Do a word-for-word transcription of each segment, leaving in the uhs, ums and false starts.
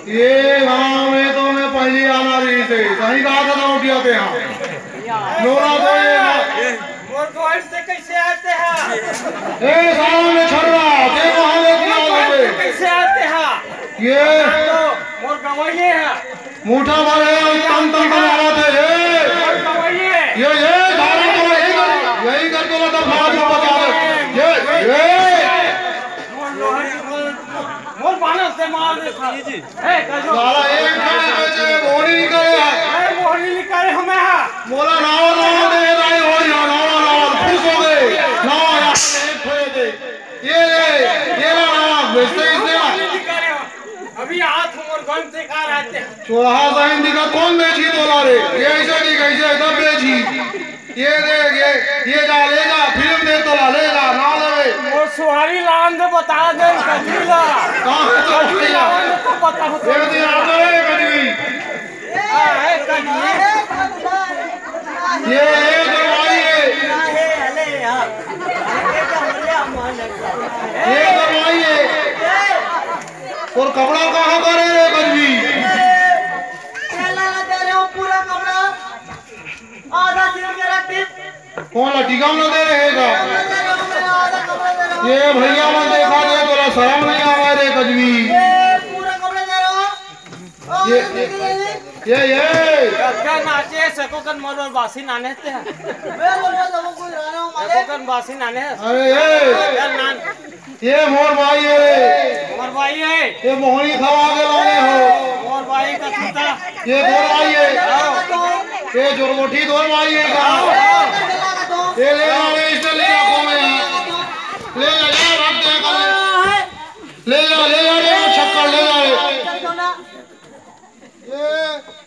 ये गांव में तो मैं पहली आना रहिस हे, सही कहा था ना उठिया ते, हाँ। नोरा तो ये ना। मोर घर से कैसे आते हैं? ए साला में छर्रा, ते वहां ले दिया लोगे। कैसे आते हैं? ये तो मोर गवाइए है। मुठा भर है, तन तन तन हालत है, ये। मोर गवाइए। ये, ये, साला तो यही कर, यही कर तो लगा, फाड़ को बचा ले। ये, ये। मोर लोहा, मोर, मोर बानर से मार दे, साला। ए, कजो। साला एक खड़े बेचे, मोहरी निकाले है। ए, मोहरी निकाले हमें है। मोला नावा, नावा दे, दाई हो, या नावा, नावा, खुश हो गए। नावा, यार, एक खड़े दे। ये रे, ये ला, ला, ला, बेचते इसने ला। अभी हाथ मोर गन से कहा रहते हैं। चोरहा साइन दिखा, कौन बेची तोला रे? ये ऐसे नहीं, कैसे एकदम बेची। ये देख, ये, ये जा, ले जा, फिल्म देख तोला, ले जा, ना लेवे। वो सुहारी लान दे, बता दे, कजरी ला। कहाँ है तो कजरी भैया? लान दे तो बता दे। ये दे, आ जाए कजरी। ये, ये दवाई है। ये दवाई है। और कपड़ा कहाँ का रे, रे गजबी? पूरा कपड़ा आधा सिर के रख दी। कौन ला टीका ना दे रहे का? ये भैया मन देखा दे, तोला शर्म नहीं आवे रे गजबी? पूरा कपड़ा दे रहा हूँ। ये, ये, ये, ये। क्या नाचे सको कन मोर बासी नाने ते हैं। मैं बोल रहा था, वो कोई गाना हो मारे। सको कन बासी नाने हैं। अरे ये। क्या नान? ये मोर भाई है। मोर भाई है। ये मोहनी खवा के लाने हो। मोर भाई का जूता। ये मोर भाई है। आओ। ये जोरमोटी मोर भाई है का? आओ, आओ। ये ले आ रे, इसने ले आंखों में। ले जा, जा, रख दे, कर ले। ले जा, ले जा रे, वो छक्कर ले जा रे।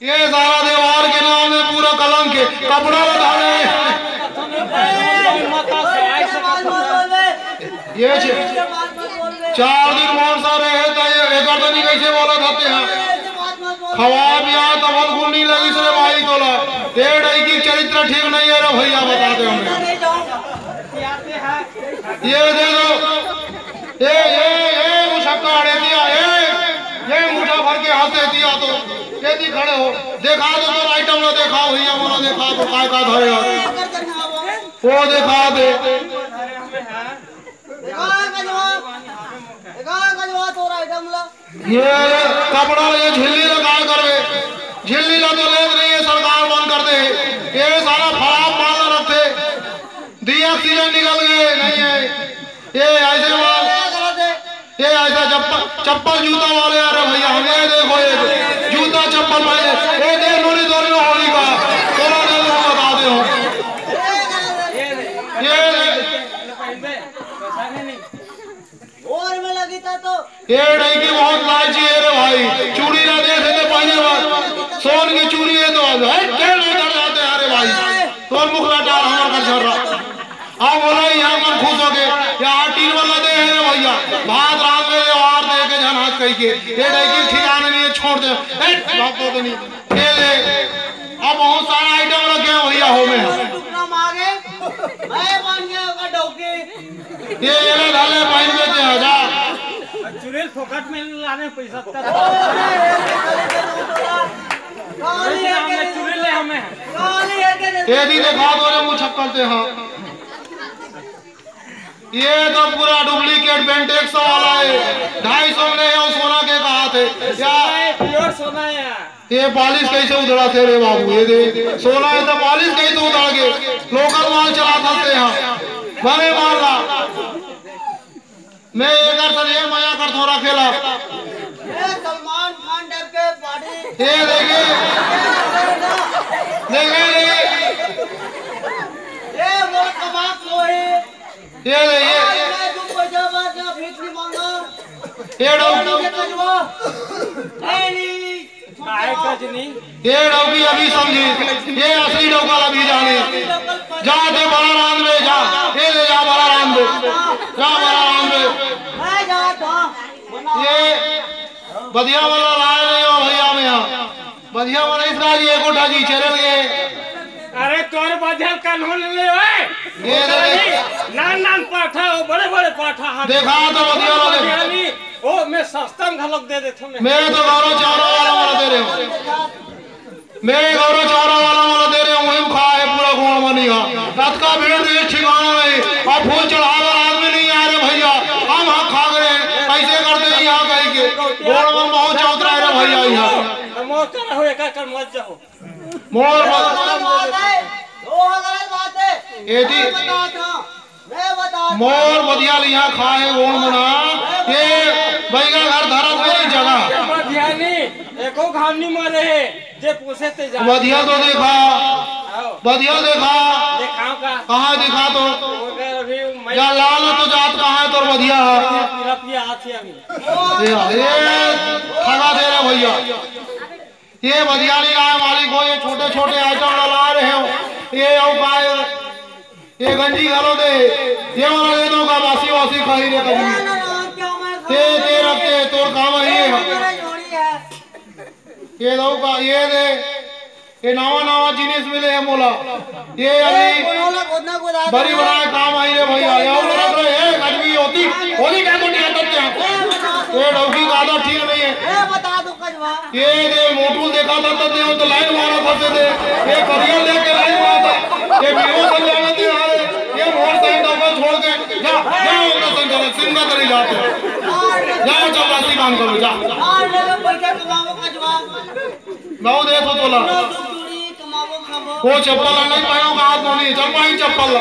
ये, ये सारा दीवार के नाम में पूरा कलंक है। कपड़ा उठा ले। ये छ-, चार दिन मौन सा रहे तो ये एकर तो नहीं कैसे बोला था ते हैं। खवा पिया तब गुण नहीं लगी से भाई तोला। ये ढाई की चरित्र ठीक नहीं है रे भैया, बता दे हमें। ये दे दो। ए, ए, ए, मुसक्का अड़े दिया, ए, ए, मुठा भर के हाथे दिया तो, ये दी खड़े हो, देखा दो तो आइटम ला देखा भैया, मोला देखा दो, काय का धरे हो, वो देखा दे। ये कपड़ा, ये झिल्ली ला काय करबे, झिल्ली ला तो लेत नहीं है सरकार, बंद कर दे, ये सारा खराब माल रखते, दिया सीजन निकल गए, नहीं है। ये ऐसे माल, ये ऐसा चप्पल, चप्पल जूता वाले आ रहे भैया, हम ये देखो, ये जूता चप्पल पहले, ये देख नूरी दोनों होली का, थोड़ा देर में बता दे हो। ये और में लगी था तो ये ढाई की बहुत लालची है रे भाई, चूड़ी ना दे देते पहले बार, सोन की चूड़ी है तो आज, है, क्या उधर जाते हैं रे भाई, तोर मुखला टार हमार कर झर रहा। अब बोला यहाँ पर खुश हो गए, यहाँ टीन वाला दे है रे भैया, भात रात में ये वार दे के जन हाथ कही के, ये ढाई की ठिकाना नहीं है, छोड़ दे, ए, बात तो नहीं, ये ले, अब बहुत सारा आइटम रखे हैं भैया हो में। टुकड़ा मांगे, मैं बन गया होगा डौकी। ये, ये ना डाले पानी में ते आजा। चुड़ैल फोकट में लाने पैसा तक। गाली है के चुड़ैल ले हमें। गाली है के ये दी दिखा दो रे मुँह छक्कल ते, हाँ। ये तो पूरा डुप्लीकेट बेंटेक्स वाला है, ढाई सौ में है, वो सोना के कहा थे क्या? प्योर सोना है। ये पालिश कैसे उधड़ा थे रे बाबू, ये दे सोना है तो पालिश कैसे उधड़ के लोकल माल चला सकते हैं, बड़े माल ला। मैं एक बार सर ये मजा कर थोड़ा खेला। ये सलमान खान टाइप के बॉडी। ये देखिए, देखिए, देखिए। ये मोर कमाल को है। ये देखिए। मैं तुम पैसा मार ना भीख नहीं मांगा। ये डॉक्टर ये कजवा। नहीं, नहीं। काय कजनी? ये डौकी अभी समझी, ये असली डौका अभी जाने। जा दे बड़ा रांध में, जा, ये ले जा बड़ा रांध में, जा बड़ा रांध में। ये बढ़िया वाला लाए नहीं हो भैया में यहाँ, बढ़िया वाला इसका ये कोठा जी चैनल के। अरे तोर बधिया ल कान्हो ले ले ओए। ये दे दे। नान नान पाठा, ओ बड़े बड़े पाठा, हाँ। देखा तो बधिया ला दे। बधिया नी, ओ मैं सस्ता में घलोक दे देथों मैं। मैं तो गौरव चावड़ा वाला वाला दे रहे हूँ। मैं गौरव चावड़ा वाला वाला दे रहे हूँ, वही खा है पूरा गोड़ मनिया। रात का भीड़ नहीं, ठिकाना नहीं। अब फूल चढ़ावे वाला आदमी नहीं आ रहे भैया, हम हाँ खा गए, ऐसे करते ही यहाँ कहीं के। गोड़ में बहुत चौतरा है रे भैया यहाँ। मोर कर हो, एका कर मत जाओ। मोर दो हजार बात है, दो हजार बात है। ए जी। मैं बता था, मैं बता था। मोर बधिया लिया खाए ओण मना, ये बैगा घर धरत मेरी जगह। बधिया नहीं, एको घाम नहीं मारे है, जे पूछे ते जा। बधिया तो देखा, आओ। बधिया देखा। देखाओ का? कहाँ दिखा तो? मगर अभी मैं या लाल तो जात कहाँ है तोर बधिया है? पिला पिया हाथ ही अभी। ये, ये ठगा दे रहा भैया। ये बधिया नहीं लाए मालिक हो, ये छोटे छोटे आइटम ला रहे हो। ये आओ का, ये गंजी घलो दे, ये वाला दे दो का, बासी वासी खाई रे कभी। ते, ते रख के तोर काम है ये। ये दो का, ये दे, ये नवा नवा जिनिस मिले है मोला। ये अभी बड़ी बड़ा काम आई रे भैया। ये आओ रख रहे हैं, आज भी होती, होली का तो नहीं आता क्या? ये डौकी का आदत ठीक नहीं है। ये दे मोटू देखा था तब दे, वो तो लाइन मारा था दे दे। ये करिया लेके लाइन मारा था। ये वीडियो सब जाने थे यार। ये मोर साइड डबल छोड़ के जा, जा उनका संग करो, सिंगा करी जाते। जाओ चपरासी काम करो, जा। मैं वो दे तो तोला। वो चप्पल नहीं पायो का हाथ नहीं, चल पाई चप्पल।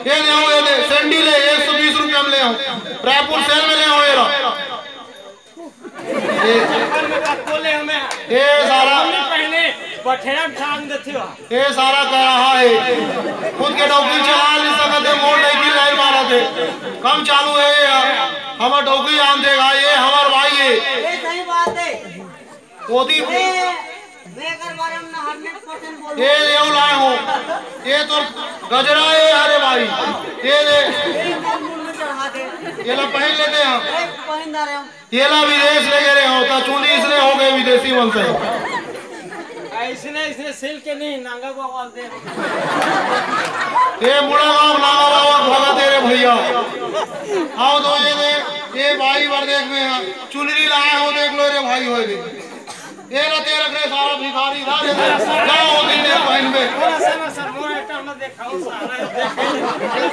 ये ले आओ, ये ले, सैंडल है, एक सौ बीस रुपया में ले आओ। रायपुर सेल में ले आओ, ये ला। ये, चप्पल में कब बोले हमें? ये सारा, हमने पहले बठेरा में टांग देते हो। ये सारा कह रहा है, खुद के डौकी चला नहीं सकते, मोर डौकी लाइन मारा थे। कम चालू है ये, हमार डौकी आन देगा, ये हमार भाई है। ये सही बात है। ओदी मैं, मैं एकर बारे में ना हंड्रेड परसेंट बोलूं। ये, ये लाए हो, ये तो गजरा है, अरे भाई, ये दे। ये तो मुंह में चढ़ा दे। ये ला पहन लेते हैं। ये पहन रहे हो। ये ला विदेश ले गए हो, ता चुनी इसने हो गए विदेशी मन से। इसने, इसने सिल के नहीं, नंगा बवाल दे। ये बुढ़ा बाप नागा बाबा भगा दे रे भैया। आओ तो ये दे, ये भाई वर देख में है। चुनरी लाए हो, देख लो रे भाई, हो रे। ये ला ते रख रे सारा भिखारी, जा रे, जा वो दिन दे पहन में। थोड़ा सा ना सर, मोर आइटम ना देखाओ सारा, देख।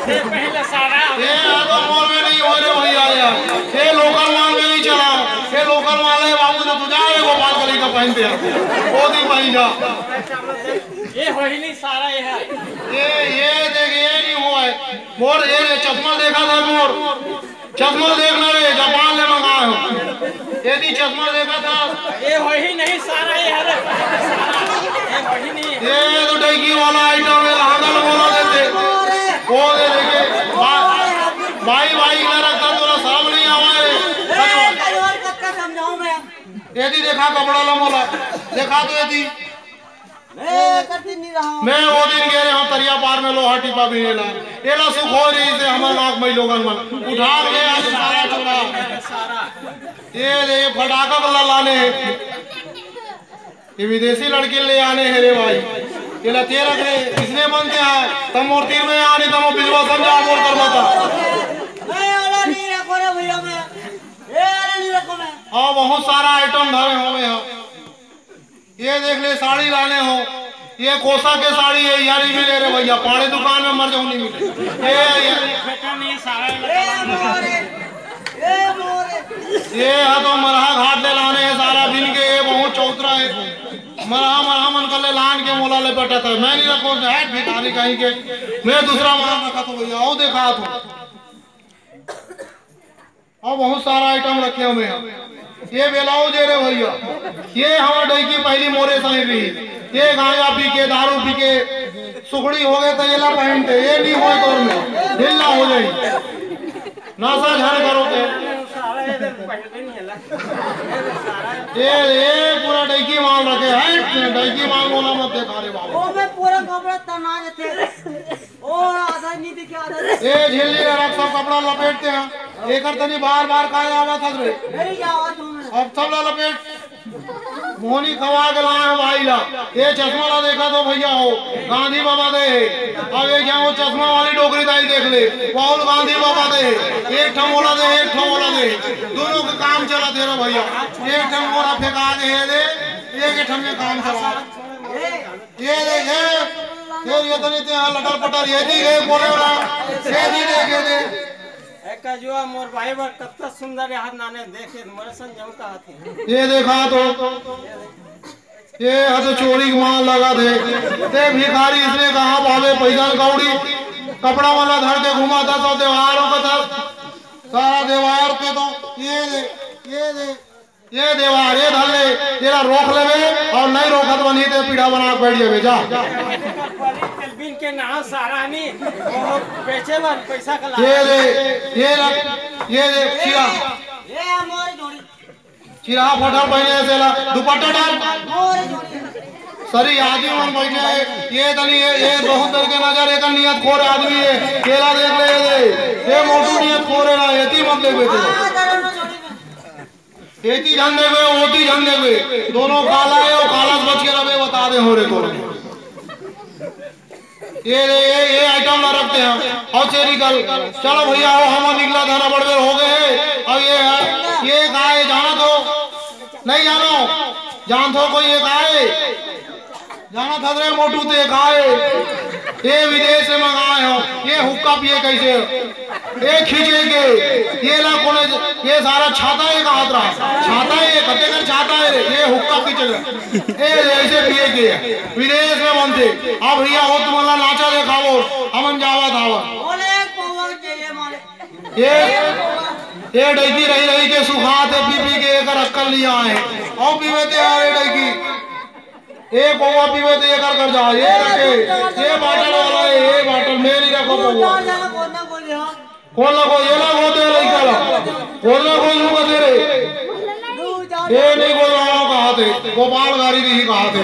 ये पहले सारा। ये आ तो मोर में नहीं हो रे भैया यार। ये लोकल माल में नहीं चला। ये लोकल माल है बाबू, जो तू जा रे गोपाल गली का पहनते हैं। वो दिन पहन जा। ये वही नहीं सारा ये है। ये, ये देख, ये नहीं हुआ है। मोर, ये, ये चश्मा देखा था मोर। चश्मा देखना रे, जापान ले मंगाए हो। यदि चश्मा देखा था। ये वही नहीं सारा, ये है रे। ये वही नहीं है। ये तो डैकी वाला आइटम है, लहंगा बोला देते। वो दे देखे। भाई, भाई, इधर रखता तो ना, शर्म नहीं आवा है। समझाऊं मैं। यदि देखा कपड़ा ला मोला, देखा तो यदि मैं वो दिन गए रहे हम तरिया पार में लोहा टीपा भी नहीं ला। एला सुख हो रही से हमारे आँख में लोगन मन उठा के आज सारा चोरा। ये दे, ये फटाका वाला लाने हैं। ये विदेशी लड़के ले आने हैं रे भाई। ये ला तेरा के इसने बनते हैं। तम और तीर में आने, तम बिजवा समझा बोल कर बता। मैं वाला नहीं रखो रे भैया मैं। ये वाला नहीं रखो मैं। हाँ, बहुत सारा आइटम धरे हुए हैं। ये देख ले, साड़ी लाने हो, ये कोसा के साड़ी है, यार, ये मिले रे भैया, पाड़े दुकान में मर जाऊं, नहीं मिले। ये, ये, ये है तो मरहा घाट ले लाने हैं सारा दिन के, ये बहुत चौतरा है। मरहा, मरहा मन कर ले लान के मोला ले पटत है, मैं नहीं रखूं, हट भिखारी कहीं के, मैं दूसरा माल रखा तो भैया, आओ देखा तो। और बहुत सारा आइटम रखे हुए हैं। ये ब्लाउज है रे भैया, ये हमार डैकी पहली मोरे साइड रही। ये गांजा पी के, दारू पी के सुखड़ी हो गए तो ये ला पहनते, ये नहीं होए दौर में ढीला हो जाए, नशा झर करो के। ये, ये पूरा डैकी माल रखे हैं, डैकी माल बोला मत देखा रे बाबू। वो में पूरा कपड़ा तना रहते। ओ, आधा नहीं दिखे, आधा नहीं। ए, झेल लिया रख, सब कपड़ा लपेटते हैं। एकर तनी बार बार काहे आवत हस रे? नहीं, क्या आवत हूँ मैं? अब सब ला लपेट। मोहनी खवा के लाए हो भाई ला। ये चश्मा ला देखा तो भैया हो, गांधी बाबा दे हे। अब एक झन वो चश्मा वाली डोकरी दाई देख ले, वो गांधी बाबा दे हे। एक ठन मोला दे, एक ठन मोला दे। दोनों के काम चला दे रहा भैया। एक ठन मोला फेंका दे हे दे, एक ठन में काम चला। ये दे, ये, ये, ये तो नहीं ते, हाँ, लटर पटर, ये दी, ये बोले रहा, ये दी दे, ये दे। ए कजुआ, मोर भाई बर कत्ता सुंदर यार नाने देखे, मोरे संग जम कहा थे। ये देखा तो, ये हा तो चोरी के माल लगा थे। ते भिखारी इसने कहा पावे पैसा कौड़ी, कपड़ा वाला धर के घुमा था, सब त्योहारों का था, सारा त्योहार पे तो ये दे, ये दे, ये देवार, ये धर ले, तेरा रोक लेवे और नहीं रोकत बनी ते पीढ़ा बना के बैठ जावे, जा। तेलबिन के नाम सारानी, वो बेचे बर पैसा का ये दे, ये रख, ये दे, चिरा। ये मोर जोड़ी। चिरा फटल पहने से ला, दुपट्टा डाल। सरी आदमी मन बैठे हैं, ये तनी, ये, ये बहुत डर के नजर, एक नियत खोर आदमी है, केला देख ले, ये दे, ये मोटू नियत खोर है ना, ये ती मत ले बेटे। एती झन देवे, ओती झन देवे, दोनों काला है, वो काला से बच के रहे, बता दे हो रे तोर। ये, ये, ये, ये आइटम ला रखते हैं। और चेरी कल, चलो भैया, हो हम निकला था ना, बड़े हो गए हैं। अब ये है, ये कहा है, जाना तो नहीं जानो, जान तो कोई ये कहा है। जाना था रे मोटू ते काय? ये विदेश से मंगाए हो, ये हुक्का पिए कैसे? ये खींचे के, ये ला कोने, ये सारा छाता है का हाथ रहा, छाता है, ये कते कर छाता है रे, ये हुक्का पीछे कर। ये ऐसे पिए के, विदेश में बनते। अब भैया हो तुम्हारा नाचा देखाओ, हमन जावा धावा। बोले पौवा के ये मारे। ये, ये डैकी रही रही के सुखात हे, पी पी के एकर अक्कल नहीं आए। और पीवे ते आ रे डैकी। ए पौवा पीवे ते एकर कर जा। ये रखे, ये बाटल वाला है, ये बाटल में नहीं रखो पौवा। कौन लगो? ये लगो ते लइका ला। कौन लगो यू बते रे? ये नहीं बोल रहा हूँ कहा थे, गोपाल गाड़ी नहीं कहा थे।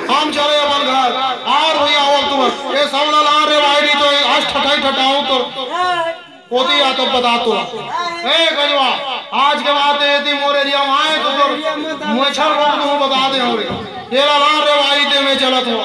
हम चले अपन घर। और भैया हो तुम, ये सब ला रे भाई, नहीं तो आज ठठाई ठठाऊं तो। ओती आ तो बता तो। ए गजवा, आज के बाद यदि मोर एरिया में आए तो तोर मच्छर रोग दूं, बता दे हो रे। ये ला रे भाई ते में चलत हो।